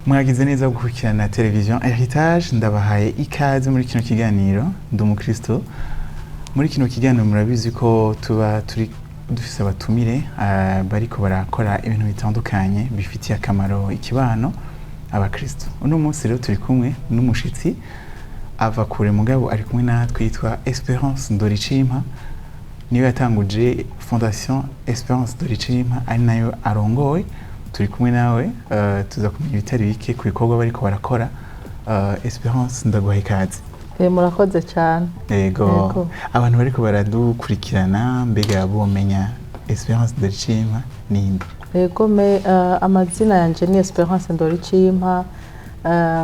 Mwagize neza gukurikirana televiziyo Heritage. Ndabahaye ikaze muri kino kiganiro Ndi Umukristo. Muri kino kiganiro murabizi ko tuba turi dufise abatumire bariko barakora ibintu bitandukanye bifitiye akamaro ikibano, abakristo. Uno munsi rero turi kumwe n'umushitsi ava kure, mugabo ari kumwe natwe, yitwa Esperance Ndoricimpa. Niwe yatanguje Fondation Esperance Ndoricimpa, ari nayo arongoye. Turi kumwe nawe, tuza kumenya ibitari bike ku bikorwa bariko barakora. Esperance, ndaguha ikaze. Murakoze cyane. Yego. Yego. Abantu bariko baradukurikirana, mbega bomenya Esperance Ndoricimpa ninde? Yego me, amazina yanje ni Esperance Ndoricimpa,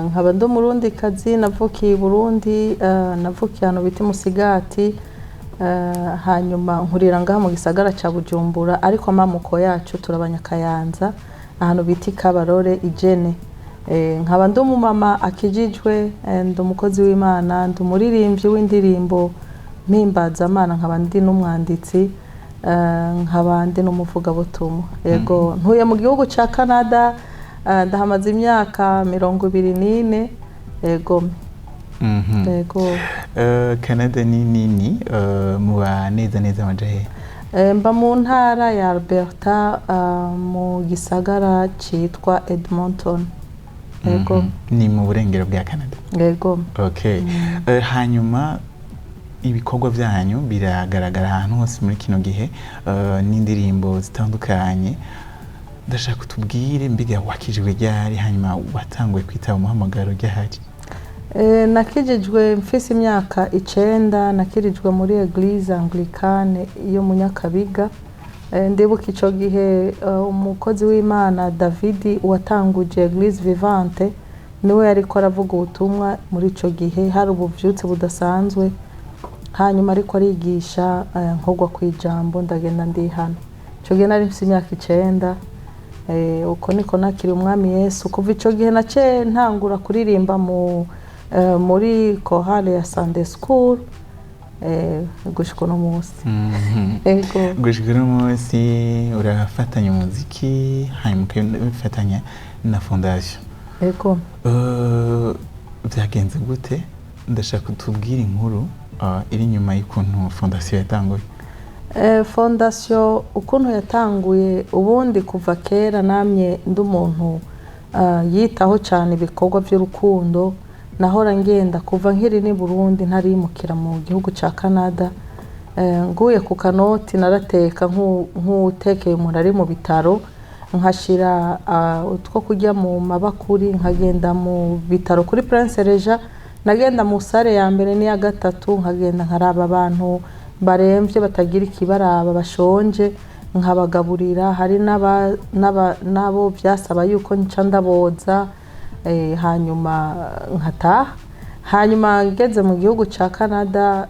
nkaba ndi Umurundikazi, navukiye i Burundi, navukiye ahantu bita Musigati, hanyuma nkurira ngaha mu gisagara ca Bujumbura, ariko amamuko yacu turabanyakayanza, ahantu bita Ikabarore Ijene. Nkaba ndi umumama akijijwe, ndi umukozi w'Imana, ndi umuririmbyi w'indirimbo mpimbazamana, nkaba ndi n'umwanditsi, nkaba ndi n'umuvugabutumwa. Yego, ntuye mu gihugu ca Canada, ndahamaze imyaka 24. Yego. Yego. Canada ni nini, muba neza neza amaja hehe? Mba mu ntara ya Alberta, mu gisagara citwa Edmonton. Yego. Ni mu burengero bwa Canada? Yego. Okay. Hanyuma ibikorwa byanyu biragaragara ahantu hose muri kino gihe, n'indirimbo zitandukanye. Ndashaka utubwire, mbega wakijijwe ryari, hanyuma watanguye kwitaba umuhamagaro ryahari? Nakijijwe mfise imyaka 9. Nakirijwe muri Eglise Anglicane yo mu Nyakabiga. Ndibuka ico gihe, umukozi w'Imana Davidi watanguje Eglise Vivante niwe yariko aravuga ubutumwa muri ico gihe. Hari ubuvyutse budasanzwe, hanyuma ariko arigisha, nkogwa kw'ijambo, ndagenda ndihana. Ico gihe nari mfise imyaka 9. Uko niko nakiriye Umwami Yesu. Kuva ico gihe naciye ntangura kuririmba muri chorale ya Sunday School, gushika uno munsi. Ego. Gushika uno munsi urafatanya umuziki, hanyuma ukabifatanya na fondation? Ego. Byagenze gute? Ndashaka utubwire inkuru iri inyuma y'ukuntu fondation yatanguye. Fondation ukuntu yatanguye, ubundi kuva kera namye ndi umuntu yitaho cyane ibikorwa by'urukundo. Nahora ngenda kuva nkiri ni Burundi, ntarimukira mu gihugu ca Canada. Nguye ku kanoti narateka nk'utekeye umuntu ari mu bitaro, nkashira utwo kurya mu mabakuri, nkagenda mu bitaro kuri Prince Regent. Nagenda mu salle ya mbere n'iya gatatu, nkagenda nkaraba abantu baremvye, batagira ikibaraba, bashonje, nkabagaburira. Hari n'abo vyasaba yuko nca ndaboza, hanyuma nkataha. Hanyuma ngeze mu gihugu ca Canada,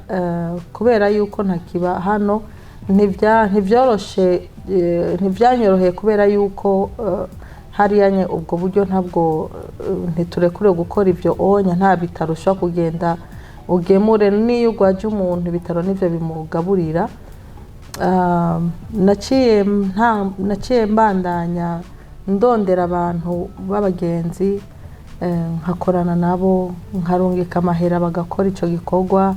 kubera yuko ntakiba hano, ntivyoroshe, ntivyanyoroheye, kubera yuko hariya nye ubwo buryo ntabwo, ntiturekure gukora ivyo onya. Nta bitaro ushobora kugenda ugemure. N'iyo ugwaje umuntu, ibitaro nivyo bimugaburira. Naciye mbandanya ndondera abantu b'abagenzi, nkakorana nabo, nkarungika amahera bagakora ico gikorwa.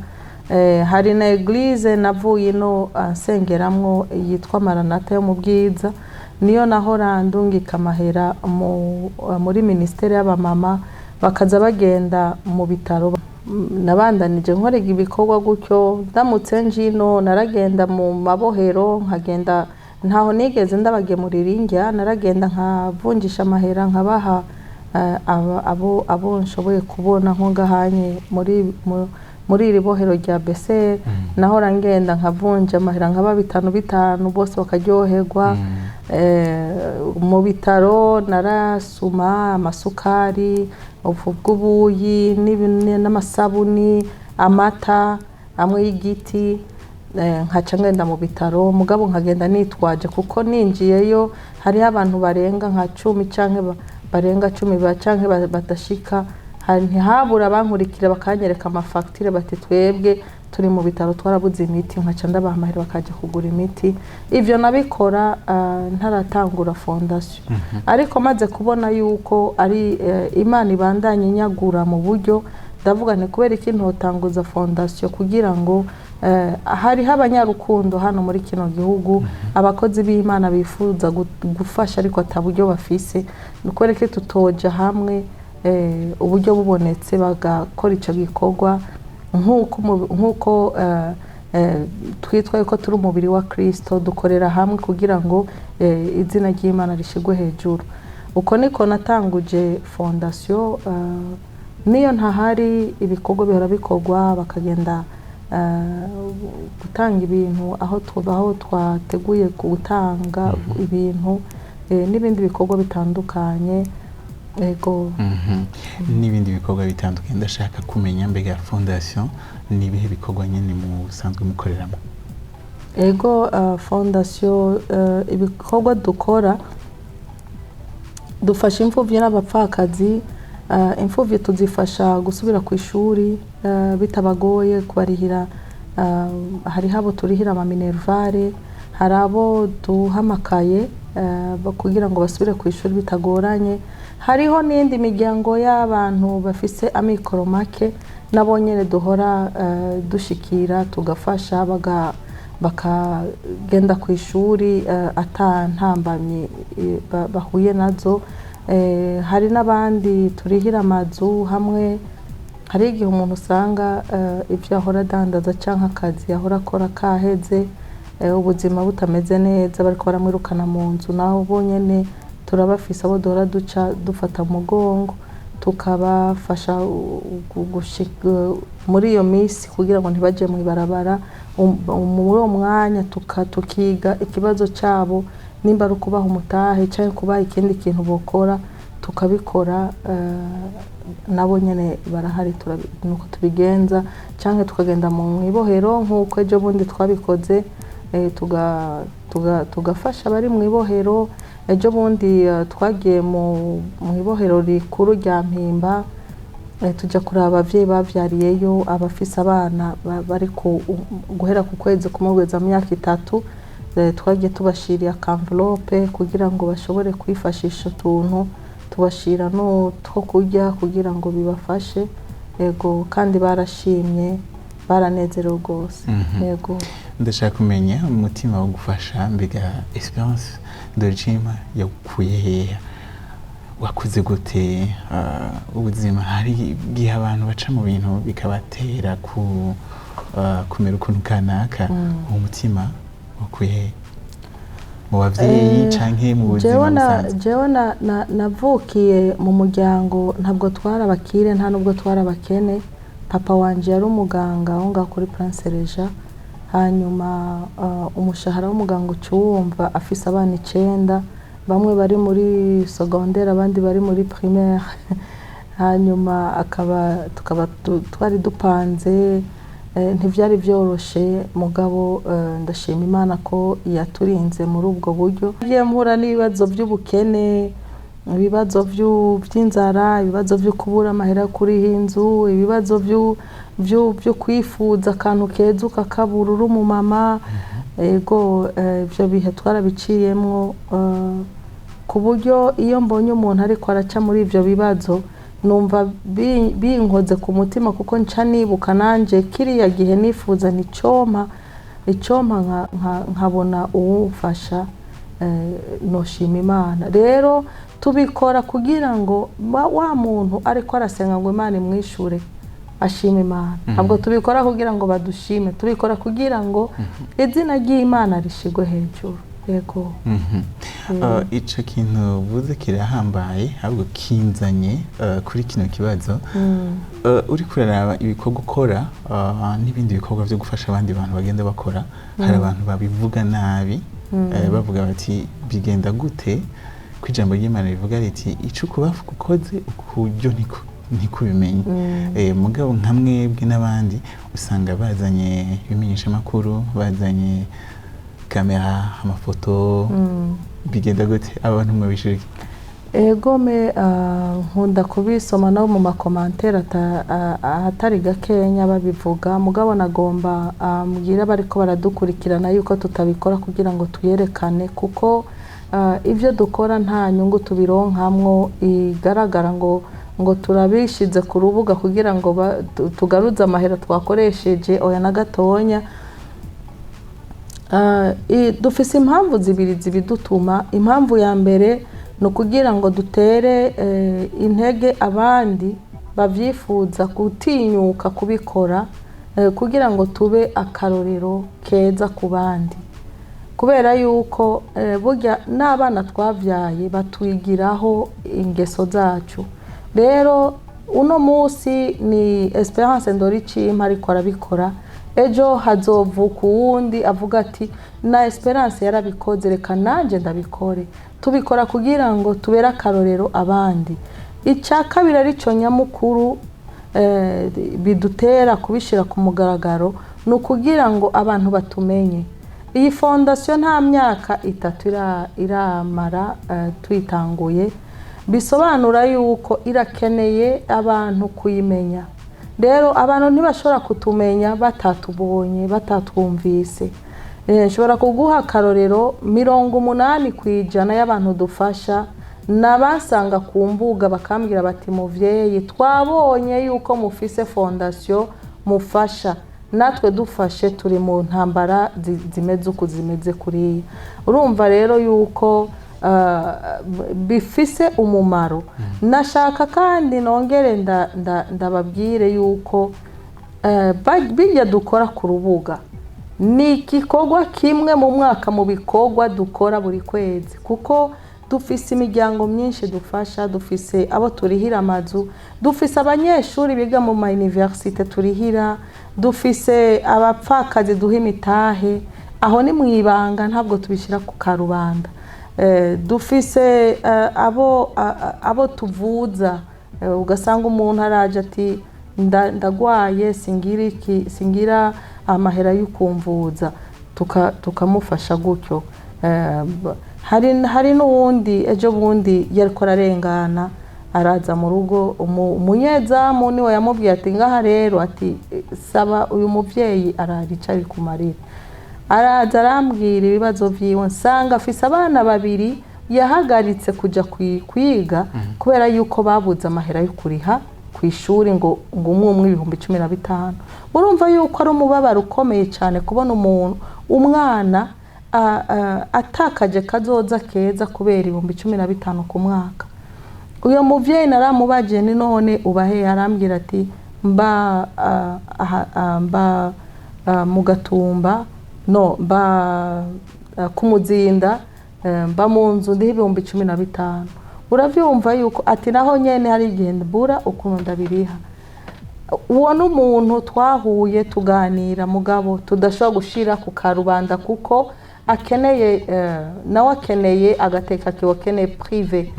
Hari na eglise navuye ino nsengeramwo yitwa Maranata yo mu Bwiza, niyo nahora ndungika amahera muri ministeri y'abamama, bakaza bagenda mu bitaro. Nabandanije nkorega ibikorwa gutyo. Ndamutse njino naragenda mu mabohero, nkagenda, ntaho nigeze ndabagemurira indya. Naragenda nkavunjisha amahera, nkabaha abo nshoboye kubona nko ngahanye muri iri bohero rya Beseri. Nahora ngenda nkavunja amahera, nkaba bitanu bitanu, bose bakaryoherwa. Mu bitaro narasuma amasukari, ubu bw'ubuyi, n'amasabuni, amata amwe y'igiti, nkaca ngenda mu bitaro, mugabo nkagenda nitwaje, kuko ninjiyeyo hariho abantu barenga nka 10 canke barenga 10canke badashika. Ntihabura abankurikira bakanyereka amafagitire, bati: "Twebwe Turi mu bitaro, twarabuze imiti, nkaca ndabaha amahera bakaja kugura imiti. Ivyo nabikora ntaratangura fondation, ariko maze kubona yuko ari Imana ibandanya inyagura mu buryo, ndavuga nti kubera iki ntotanguza fondation, kugira ngo hariho abanyarukundo hano muri kino gihugu, abakozi b'Imana bifuza gufasha ariko ata buryo bafise, ni kubera ko tutoja hamwe, uburyo bubonetse bagakora ico gikorwa, nk'uko twitwa yuko turi umubiri wa Kristo, dukorera hamwe kugira ngo izina ry'Imana rishigwe hejuru. Uko niko natanguje fondation. Niyo ntahari, ibikorwa bihora bikorwa, bakagenda gutanga ibintu aho twateguye gutanga ibintu, n'ibindi bikorwa bitandukanye, yego. N'ibindi bikorwa bitandukanye. Ndashaka kumenya, mbega fondation ni ibihe bikorwa nyine musanzwe mukoreramo? Ego, fondation, ibikorwa dukora, dufasha imfubyi n'abapfakazi. Imfubyi tuzifasha gusubira ku ishuri bitabagoye kubarihira. Hariho abo turihira ama minerval, hari abo duhamakaye kugira ngo basubire ku ishuri bitagoranye. Hariho n'indi miryango y'abantu bafise amikoro make, nabo nyene duhora dushikira, tugafasha bakagenda ku ishuri ata ntambamyi bahuye nazo. Hari n'abandi turihira amazu hamwe. Hari igihe umuntu usanga ibyo ahora adandaza cyangwa akazi ahora akora kaheze, ubuzima butameze neza, bariko baramwirukana mu nzu. Naho bonyene turabafise abo duhora duca dufata mu mugongo, tukabafasha muri iyo minsi kugira ngo ntibaje mu ibarabara. Muri uwo mwanya tukiga ikibazo cyabo, nimba ari ukubaha umutahe cyangwa kubaha ikindi kintu bokora, tukabikora. Nabo nyene barahari, nuko tubigenza, cyangwa tukagenda mu ibohero nk'uko ejo bundi twabikoze, tugafasha abari mu ibohero. Ejo bundi twagiye mu ibohero rikuru rya Mpimba, tujya kureba abavyeyi bavyariyeyo, abafise abana bari guhera ku kwezi kumwe kugeza mu myaka 3. Twagiye tubashiriye aka enveloppe kugira ngo bashobore kwifashisha utuntu, tubashira n'utwo kurya kugira ngo bibafashe. Yego, kandi barashimye, baranezerewe rwose. Yego. Ndashaka kumenya umutima wo gufasha, mbega Esperance Ndoricima yakuye hehe? Wakuze gute? Ubuzima, hari igihe abantu baca mu bintu bikabatera kumera ukuntu kanaka. Uwo mutima wakuye hehe, mu bavyeyi canke mu buzima Jewe na busanzwe? Jewe navukiye mu muryango, ntabwo twari abakire, nta nubwo twari abakene. Papa wanje yari umuganga aho ngaho kuri Prince Régent. Hanyuma umushahara w'umuganga uca uwumva, afise abana 9, bamwe bari muri secondaire, abandi bari muri primaire. Hanyuma akaba tukaba twari dupanze, ntivyari vyoroshe, mugabo ndashima Imana ko yaturinze muri ubwo buryo. Ngiye mpura n'ibibazo by'ubukene, ibibazo by'inzara, ibibazo byo kubura amahera yo kuriha inzu, ibibazo byo kwifuza akantu keza ukakabura uri umumama. Ego, ibyo bihe twarabiciyemwo, ku buryo iyo mbonye umuntu ariko araca muri ibyo bibazo, numva binkoze ku mutima, kuko nca nibuka nanje kiriya gihe nifuza nticompa icompa nkabona uwumfasha, noshima Imana. Rero tubikora kugira ngo wa muntu ariko arasenga ngo Imana imwishure ashima Imana. Ntabwo tubikora kugira ngo badushime, tubikora kugira ngo izina ry'Imana rishigwe hejuru, yego. Ico kintu uvuze kirahambaye, ahubwo kinzanye kuri kino kibazo. Uriko uraraba ibikorwa ukora n'ibindi bikorwa vyo gufasha abandi bantu bagenda bakora, hari abantu babivuga nabi, bavuga bati bigenda gute ko ijambo ry'Imana rivuga riti ico ukubafu ukoze ukuryo ntikubimenye? Mugabo nka mwebwe n'abandi usanga bazanye ibimenyeshamakuru, bazanye kamera, amafoto. Bigenda gute? Abantu mwabishirike? Egome, nkunda kubisoma no mu ma commentaires ahatari gakenya babivuga. Mugabo nagomba mbwira bariko baradukurikirana yuko tutabikora kugira ngo tuyerekane, kuko ibyo dukora nta nyungu tubironkamwo igaragara ngo turabishize ku rubuga kugira ngo tugaruze amahera twakoresheje. Oya, na gatonya. Dufise impamvu zibiri zibidutuma. Impamvu ya mbere ni ukugira ngo dutere intege abandi bavyifuza gutinyuka kubikora, kugira ngo tube akarorero keza ku bandi, kubera yuko burya n'abana twabyaye batwigiraho ingeso zacu. Rero uno munsi ni Esperance Ndoricimpa ariko arabikora, ejo hazovuka uwundi avuga ati: "Na Esperance yarabikoze, reka nanjye ndabikore." Tubikora kugira ngo tubere akarorero abandi. Icya kabiri, aricyo nyamukuru, bidutera kubishyira ku mugaragaro, ni ukugira ngo abantu batumenye. Iyi fondation nta myaka 3 iramara tuyitanguye, bisobanura yuko irakeneye abantu kuyimenya. Rero abantu ntibashobora kutumenya batatubonye, batatwumvise. Nshobora kuguha akarorero: 80% y'abantu dufasha nabasanga ku mbuga, bakambwira bati: "Muvyeyi, twabonye yuko mufise fondation mufasha, natwe dufashe, turi mu ntambara zimeze uku, zimeze kuriya." Urumva rero yuko bifise umumaro. Nashaka kandi nongere ndababwire yuko bijya dukora ku rubuga ni igikorwa kimwe mu mwaka mu bikorwa dukora buri kwezi, kuko dufise imiryango myinshi dufasha, dufise abo turihira amazu, dufise abanyeshuri biga mu ma université turihira, dufise abapfakazi duha imitahe. Aho ni mu ibanga, ntabwo tubishyira ku karubanda. Dufise abo tuvuza. Ugasanga umuntu araje ati: "Ndagwaye, singira iki, singira amahera yo kumvuza," tukamufasha gutyo. Hari n'uwundi ejo bundi yariko ararengana, araza mu rugo, umunyezamu niwe yamubwiye ati: "Ngaha rero," ati: "saba uyu muvyeyi ararica ari kumarira." Araza arambwira ibibazo vyiwe, nsanga afise abana babiri yahagaritse kuja kwiga kubera yuko babuze amahera yo kuriha ku ishuri, ngo umwe umwe 15,000. Urumva yuko ari umubabaro ukomeye cyane kubona umuntu, umwana atakaje kazoza keza kubera 15,000 ku mwaka. Uyo muvyeyi naramubaje ni: "None ubahe?" Arambwira ati: "Mba aha, mba mu Gatumba, no mba ku Muzinda, mba mu nzu ndiho 15,000." Uravyumva yuko ati naho nyene hari igihe mbura ukuntu ndabiriha. Uwo n'umuntu twahuye tuganira, mugabo tudashobora gushira ku karubanda kuko akeneye nawe akeneye agateka kiwe, akeneye privé,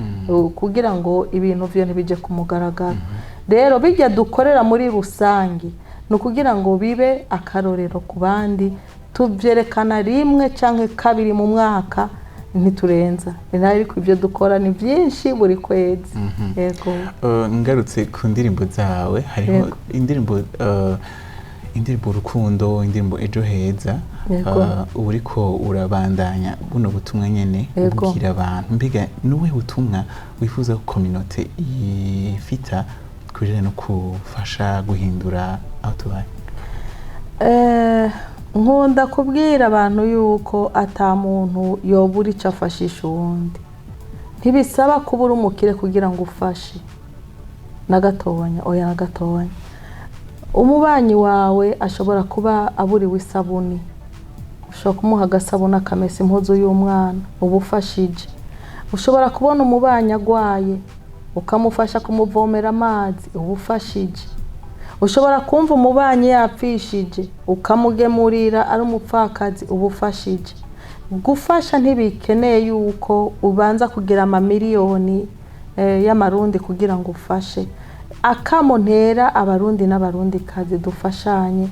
kugira ngo ibintu vyo ntibije ku mugaragaro. Rero bijya dukorera muri rusange ni ukugira ngo bibe akarorero ku bandi. Tuvyerekana rimwe canke kabiri mu mwaka, ntiturenza. Ariko ibyo dukora ni byinshi buri kwezi, yego. Ngarutse ku ndirimbo zawe, hariho indirimbo Urukundo, indirimbo Ejo Heza. Uba uriko urabandanya buno butumwa nyene ubwira abantu. Mbega nubuhe butumwa wifuza ko communauté ifita ku bijanye no gufasha guhindura aho tubaye? Nkunda kubwira abantu yuko ata muntu yobura icyo afashisha uwundi. Ntibisaba kuba uri umukire kugira ngo ufashe na gatonya, oya, na gatonya. Umubanyi wawe ashobora kuba aburiwe isabuni, ushobora kumuha agasabuni akamesa impuzu y'umwana, uba ufashije. Ushobora kubona umubanyi agwaye, ukamufasha kumuvomera amazi, uba ufashije. Ushobora kumva umubanyi yapfishije, ukamugemurira, ari umupfakazi, uba ufashije. Gufasha ntibikeneye yuko ubanza kugira amamiliyoni y'amarundi kugira ngo ufashe. Akamo ntera Abarundi n'Abarundikazi: dufashanye.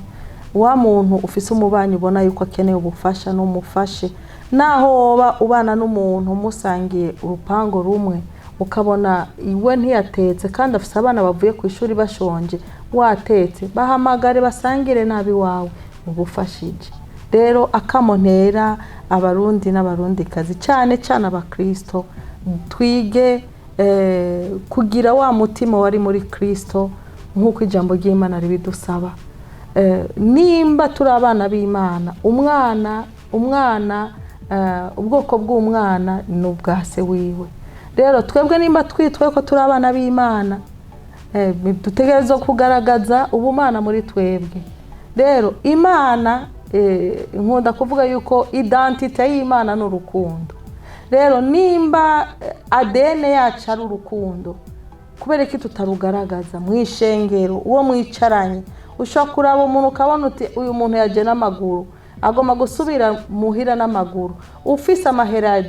Wa muntu ufise umubanyi ubona yuko akeneye ubufasha, n'umufashe, naho woba ubana n'umuntu musangiye urupango rumwe. Ukabona iwe ntiyatetse kandi afise abana bavuye ku ishuri bashonje, watetse, bahamagare basangire nabi wawe, ubufashije. Rero akamo ntera Abarundi n'Abarundikazi, cyane cyane Abakristo, twige kugira wa mutima wari muri Kristo nk'uko ijambo ry'Imana ribidusaba. Nimba turi abana b'Imana, umwana ubwoko bw'umwana ni ubwa se wiwe. Rero twebwe nimba twitwe ko turi abana b'Imana, dutegerezwa kugaragaza ubumana muri twebwe. Rero Imana, nkunda kuvuga yuko identité y'Imana ni urukundo. Rero nimba ADN yacu ari urukundo, kubera ko tutarugaragaza mu ishengero, uwo mwicaranye, ushobora kuraba umuntu ukabona uti: "Uyu muntu yaje n'amaguru, agomba gusubira muhira n'amaguru." Ufise amahera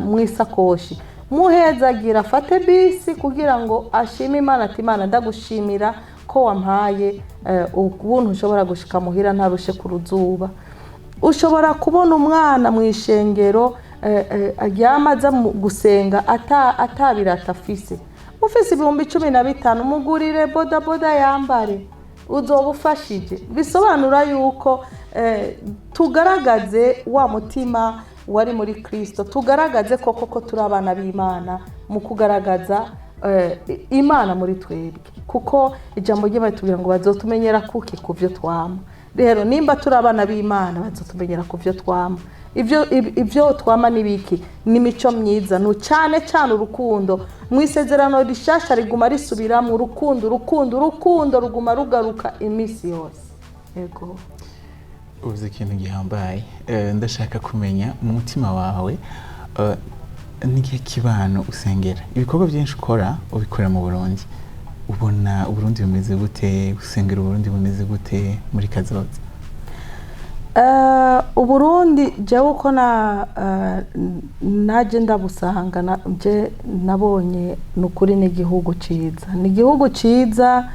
mu isakoshi, muhezagira afate bisi kugira ngo ashime Imana, ati: "Imana, ndagushimira ko wampaye ubuntu ushobora gushika muhira ntarushe ku ruzuba." Ushobora kubona umwana mu ishengero aryama aza mu gusenga atabirata afise. Ufise 15,000, mugurire bodaboda yambare, uzoba ufashije. Bisobanura yuko tugaragaze wa mutima wari muri Kirisito, tugaragaze koko ko turi abana b'Imana mu kugaragaza Imana muri twebwe, kuko ijambo ry'Imana tubwira ngo bazotumenyera kuki? Ku byo twama. Rero nimba turi abana b'Imana, bazotumenyera ku byo twama. Ibyo twama ni biki? Ni imico myiza, ni cyane cyane urukundo. Mu Isezerano Rishasha riguma risubiramo urukundo, urukundo, urukundo ruguma rugaruka iminsi yose. Yego. Uvuze ikintu gihambaye. Ndashaka kumenya mu mutima wawe, n'igihe kibano usengera, ibikorwa byinshi ukora ubikorera mu Burundi, ubona Uburundi bumeze gute? Usengera Uburundi bumeze gute muri kazoza? Uburundi jewe uko na naje ndabusanga, je nabonye ni ukuri ni igihugu ciza, ni igihugu ciza.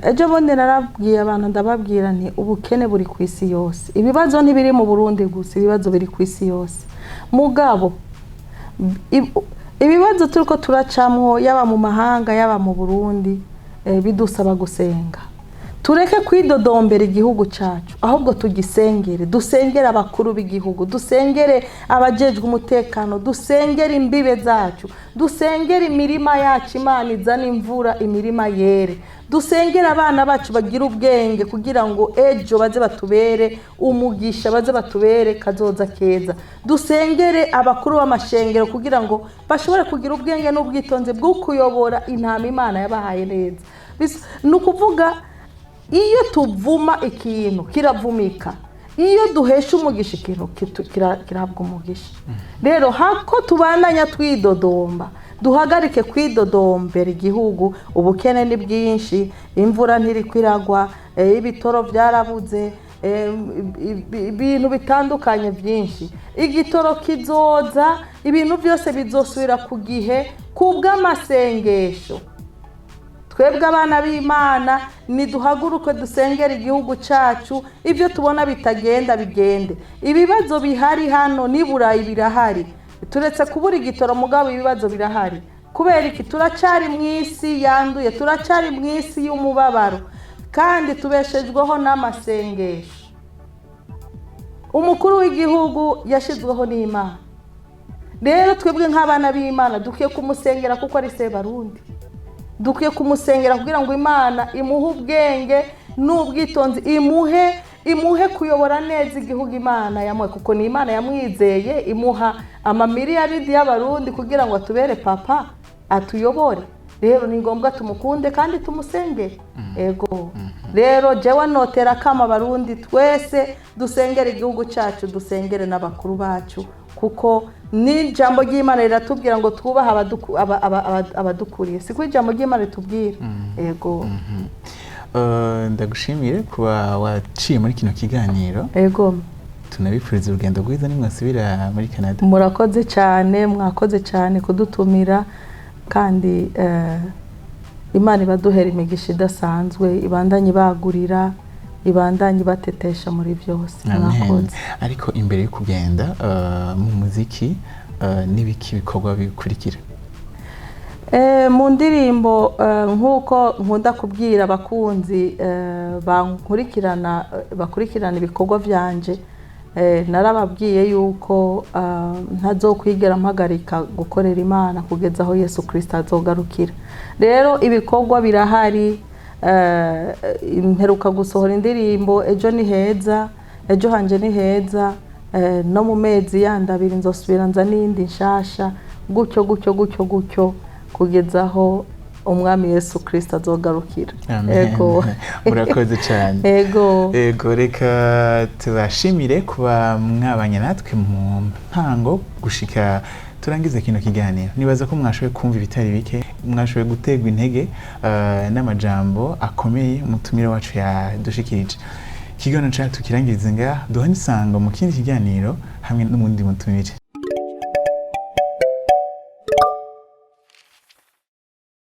Ejo bundi narabwiye abantu, ndababwira nti: "Ubukene buri ku isi yose, ibibazo ntibiri mu Burundi gusa, ibibazo biri ku isi yose." Mugabo ibibazo turiko turacamwo, yaba mu mahanga, yaba mu Burundi, bidusaba gusenga. Tureke kwidodombera igihugu cyacu, ahubwo tugisengere. Dusengere abakuru b'igihugu, dusengere abajejwe umutekano, dusengere imbibe zacu, dusengere imirima yacu, Imana izane imvura imirima yere, dusengere abana bacu bagire ubwenge kugira ngo ejo baze batubere umugisha, baze batubere kazoza keza. Dusengere abakuru b'amashengero kugira ngo bashobore kugira ubwenge n'ubwitonzi bwo kuyobora intama Imana yabahaye neza. Ni ukuvuga, iyo tuvuma ikintu kiravumika, iyo duhesha umugisha ikintu kirahabwa umugisha. Rero hako tubandanya twidodomba, duhagarike kwidodombera igihugu. Ubukene ni bwinshi, imvura ntiriko iragwa, ibitoro byarabuze, ibintu bitandukanye byinshi. Igitoro kizoza, ibintu byose bizosubira ku gihe kubw'amasengesho. Twebwe abana b'Imana, niduhaguruke dusengere igihugu cyacu, ibyo tubona bitagenda bigende. Ibibazo bihari hano n'i Burayi birahari, turetse kubura igitoro, mugabo ibibazo birahari. Kubera iki? Turacyari mu isi yanduye, turacyari mu isi y'umubabaro, kandi tubeshejweho n'amasengesho. Umukuru w'igihugu yashyizweho n'Imana. Rero twebwe nk'abana b'Imana dukwiye kumusengera kuko ari Sebarundi. Dukwiye kumusengera kugira ngo Imana imuhe ubwenge n'ubwitonzi, imuhe kuyobora neza igihugu Imana yamuhe, kuko ni Imana yamwizeye imuha amamiliyaridi y'Abarundi kugira ngo atubere papa, atuyobore. Rero ni ngombwa tumukunde kandi tumusengere. Ego, rero jewe notera akama Abarundi twese: dusengere igihugu cyacu, dusengere n'abakuru bacu, kuko n'ijambo ry'Imana riratubwira ngo twubahe abadukuriye. Siko ijambo ry'Imana ritubwira? Ego. Ndagushimire kuba waciye muri kino kiganiro. Ego. Tunabifuriza urugendo rwiza nimwasubira muri Canada. Murakoze cyane, mwakoze cyane kudutumira, kandi Imana ibaduhera imigisha idasanzwe, ibandanye ibagurira, ibandanye ibatetesha muri byose. Amen. Mwakoze. Ariko imbere yo kugenda, mu muziki N'ibiki bikorwa bikurikira? Mu ndirimbo, nk'uko nkunda kubwira abakunzi bankurikirana, bakurikirana ibikorwa vyanje, narababwiye yuko ntazokwigera mpagarika gukorera Imana kugeza aho Yesu Kristo azogarukira. Rero ibikorwa birahari. Mperuka gusohora indirimbo "Ejo ni heza", ejo hanje ni heza. No mu mezi yandi 2 nzosubira nza n'iyindi nshasha, gutyo gutyo gutyo gutyo, kugeza aho Umwami Yesu Kristo azogarukira. Amen. Ego. Murakoze cyane. Ego. Ego, reka tubashimire kuba mwabanye natwe mu ntango gushika turangize kino kiganiro. Nibaza ko mwashoboye kumva ibitari bike, mwashoboye guterwa intege n'amajambo akomeye umutumire wacu yadushikirije. Ikiganiro cyacu tukirangirize ngaha, duha n'isango mu kindi kiganiro hamwe n'umundi mutumire.